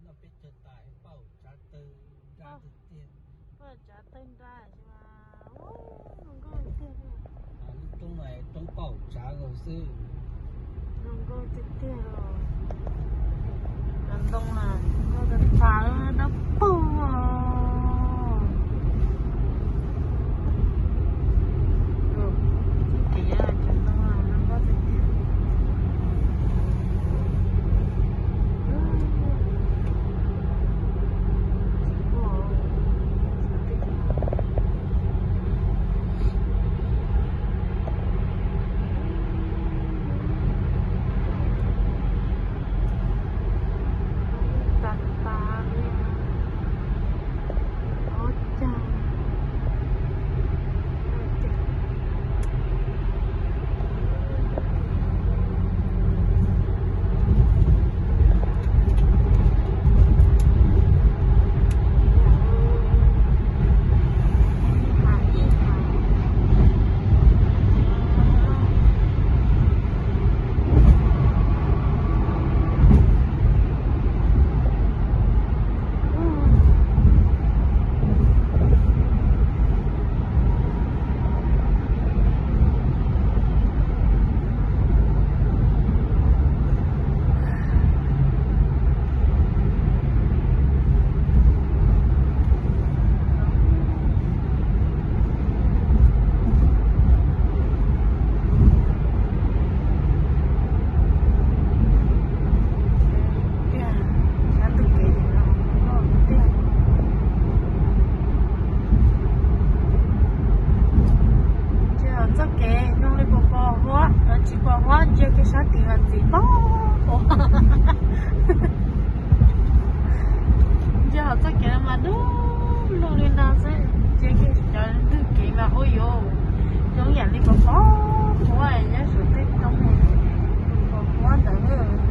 Peb caug tas paj hauv tsav tawg nra tiag tiag. Paj hauv tsav tawg nra mas zoo nkauj tiag. Lub roob no roob paj hauv tsav nkaus xwb. Zoo nkauj tiag tiag. Cov ntoo na nkauj tas tas, dawb paug. Cov ntoo zoo nkauj tiag tiag. Txoj kev zoo li pos pos huab, tsis pos huab, ntsia kiag sab tid mas txiv pos huab. Ntsia hauv txoj kev no mas dub lug li no xwb, ntsia kiag cov ntug kev mas ua yuav zoo yam li pos pos huab nyob saum tej roob pos huab ntawd.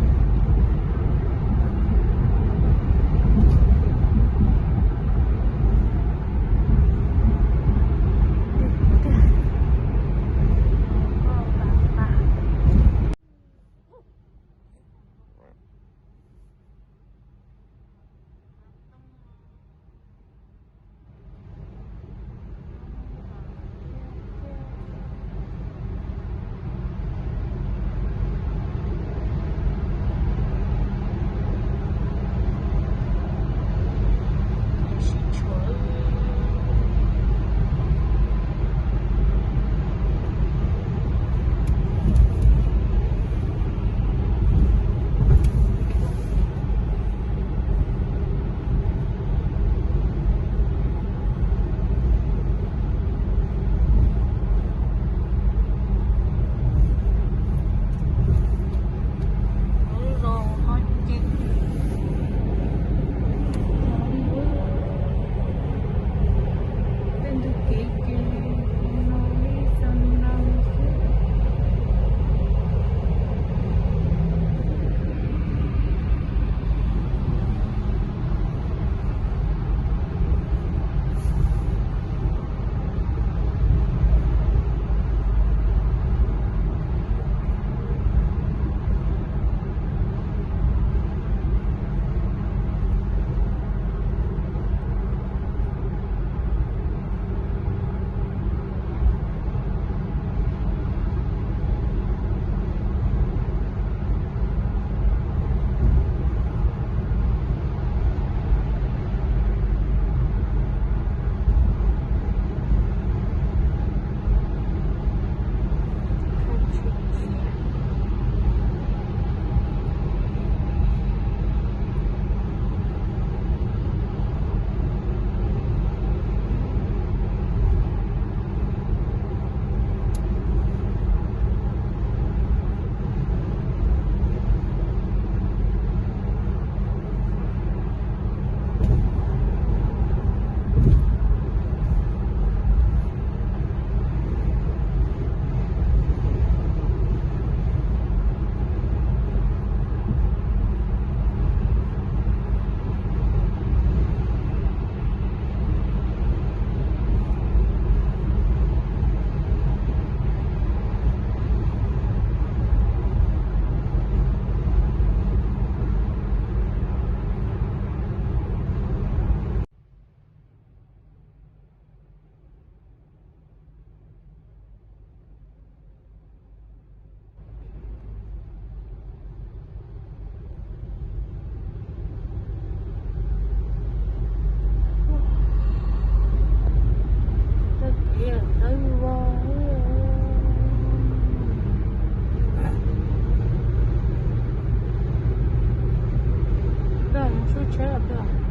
Lub tsheb los twb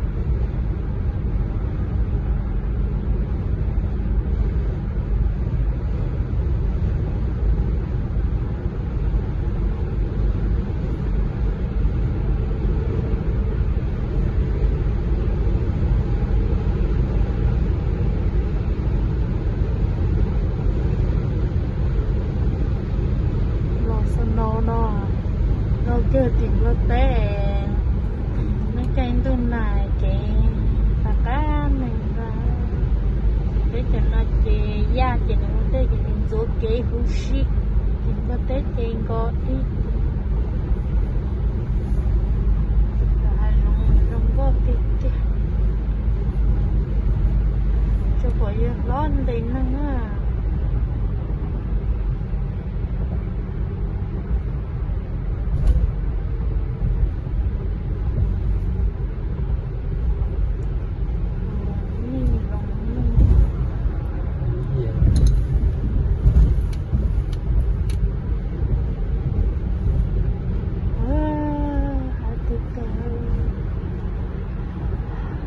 los snow no, no kiag tim Nplog teb, nyob kev ntuj nag ces tas qab neeg ntag. Teb chaws no ces yaj ces nws ua ntej ces nws ntxuav kev huv si, ces Nplog teb ces nkaus dib. Hav zoov zoo nkauj tiag tiag, tsuas pom yawg hlob ntes neeg na.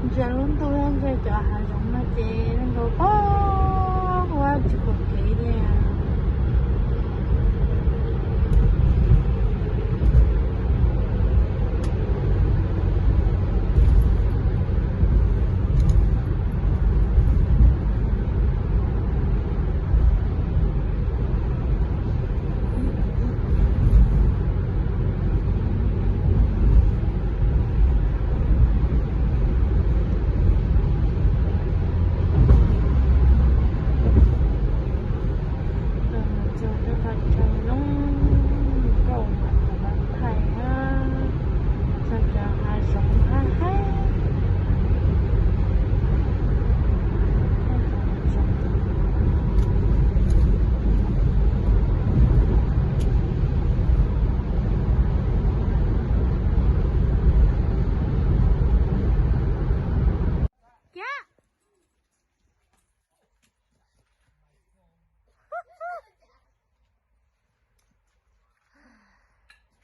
Ntsia lub ntuj, ntsia cov hav zoov no ces zoo nkaus pab ua tsis pom kev li. Los mus txog tej qhov chaw zoo nkauj mam li los thaij na, txog cov hav zoov hab haib.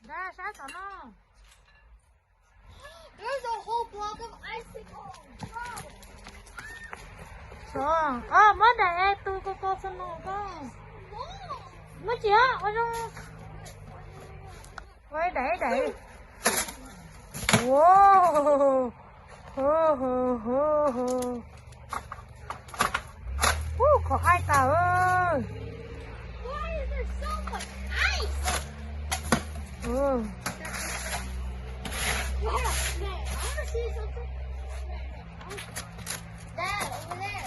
Dab sab tom no. There's a whole block of icicles. Bro. Os, muab daim es tus ko ko snow ko. Muab tsis os, ua zoo. Ua daim daim. Wow. Ho, ho, ho, ho. Ub, qhov aib tas. Why is there so much ice? Ub. Wait a minute, I wanna see something. That over there.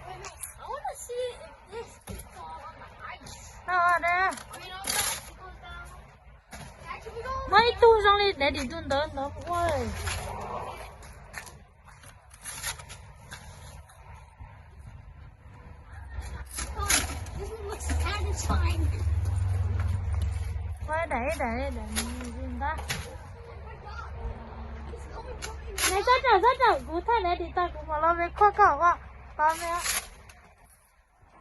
Wait a minute, I wanna see if this can fall on the ice. Tau de. I mean, I'll bet it goes down. Muab ib tug zoo li Daddy tus ntawd ntawd ua. Ua daim daim daim ntag. Neb txhob rawm, txhob rawm, kuv thaij Daddy tag kuv mam los ve khuaj koj os. Tod me,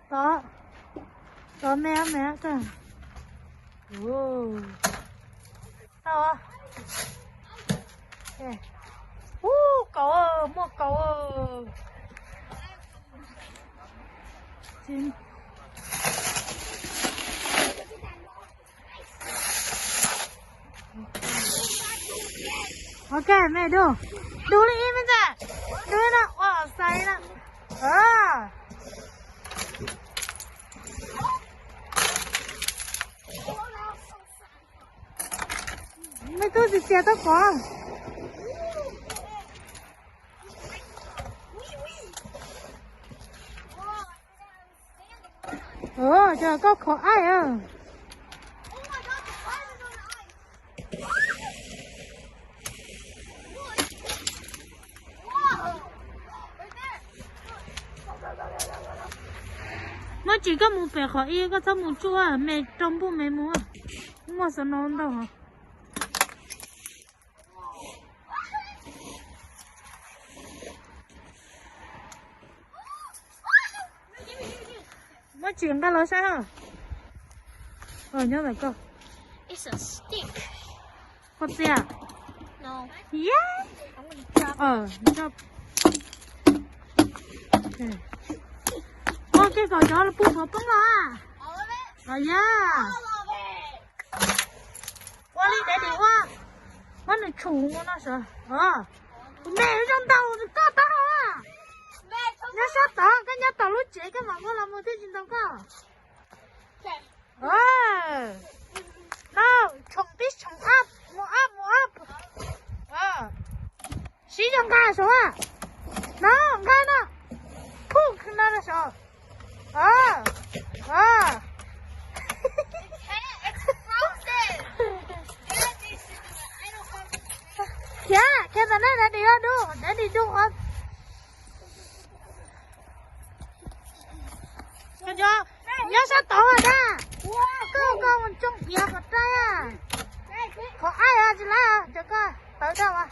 tod, tod me me kawg. Tau. Ub, kaus, muaj kaus. Ok, me dub. Dub li ib me ntag. Dub no, ua xais na. Me tub txiv xias tau pom. Ua cas koj khov aib a? Muab tsis koj mus pem qhov ib, koj txhob mus tsuj, me rau npuj me mus. Muaj snow ntau. Muab tsis nqa los saib os. Nyob ntawm koj. Koj txiv a? Yeah. Ua ke kom cov pug poob los. Yeah. Ua li Daddy ua, muab nws tshum ua no sav. Kuv me zoo ntaus koj taub hau. Nyob sab tod, koj nyob tom lub tsev koj mam muab los mus thiaj tsis ntaus koj. No, tshoom tib tshoom ab, mus ab mus ab. Siv zog nqa saum. No, nqa no. Phuj no saum. Khiav, khiav tom nej Daddy dub, Daddy dub. Nyob sab tod a. Koj, koj mus tsoo iav kom rai. Qhov aib tsis lawv, cov koj tawv daj,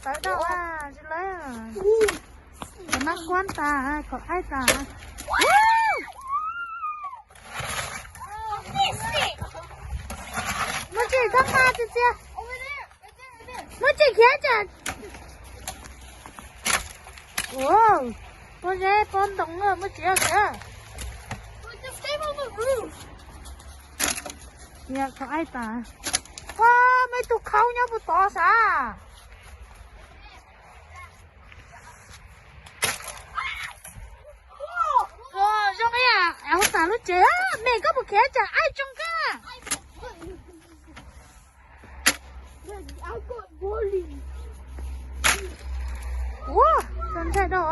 tawv daj tsis lawv. Cov nab kuab tas, qhov aib tas. Muaj tsis txhob nqa txias txias. Muaj tsis khiav tsam. Pob zeb pob ntoo muaj tsis khiav. Qhov aib tas. Ua, muaj ib tug khaub nyob puag tod sav. Zoo ib yam hauv Xas lub tsev. Me koj puas khiav tsam aib tsoo koj? Ua, txog ntshai dau.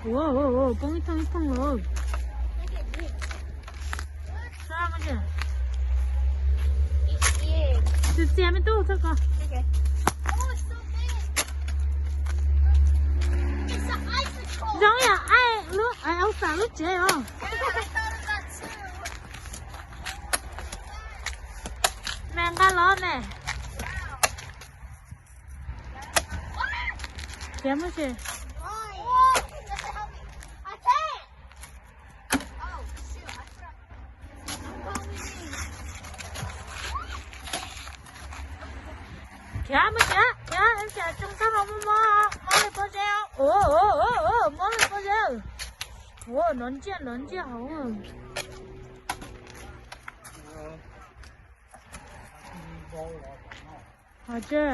Ua, poob ib thooj ib thooj lawm. Txias txias me tub, txhob kov. Zoo yam aib lub, aib Xas lub tsev os. Me nqa los me. Khiav mus tsis. Khiav mus tsis, khiav, tsoo kab los mob mob, mob li pob zeb. Mob li pob zeb. Ua, nov ntsiaj nov ntsiaj hauv. Hos tse,